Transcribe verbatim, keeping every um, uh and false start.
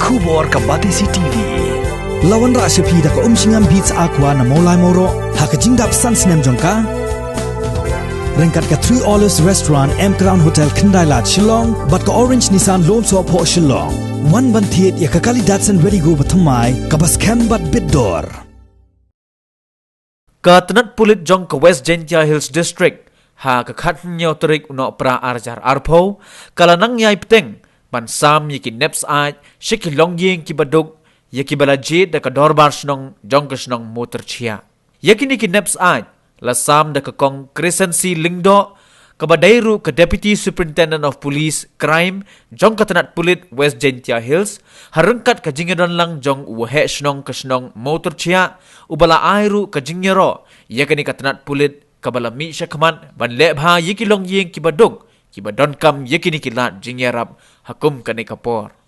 Khubor ka Batesi TV. La wanrah sha phi da ka Umshngam Beats Aqua na Mawlai Mawroh ha ka jingdap san snem jong ka. Ryngkat ka Three Olives Restaurant, M Crown Hotel, Khyndailad, Shillong bad ka Orange Nissan Lone Sohphoh, Shillong. Wan ban thied ïa ka kali Datsun Redi-GO bathymmai kaba skhem bad bit dor. Ka tnat pulit jong ka West Jaintia Hills District ha ka khathynñiew tarik u Nohprah arhajar arphew ka la nang ïai bteng ban sam ïa ki nep syaid sha ki longïing kiba duk ïa kiba la jied da ka dorbar shnong jong ka shnong Mowtyrchiah. Ïa kine ki nep syaid la sam da ka Kong Crescency Lyngdoh, kaba dei ruh ka Deputy Superintendent of Police Crime jong ka tnat pulit West Jaintia Hills, ha ryngkat ka jingïadon lang jong u waheh shnong ka shnong Mowtyrchiah, uba la ai ruh ka jingïaroh ïa kane ka tnat pulit kaba la mih shakhmat ban leh bha ïa ki longïing kiba duk kiba donkam ïa kine ki lad jingïarap ha kum kane ka por.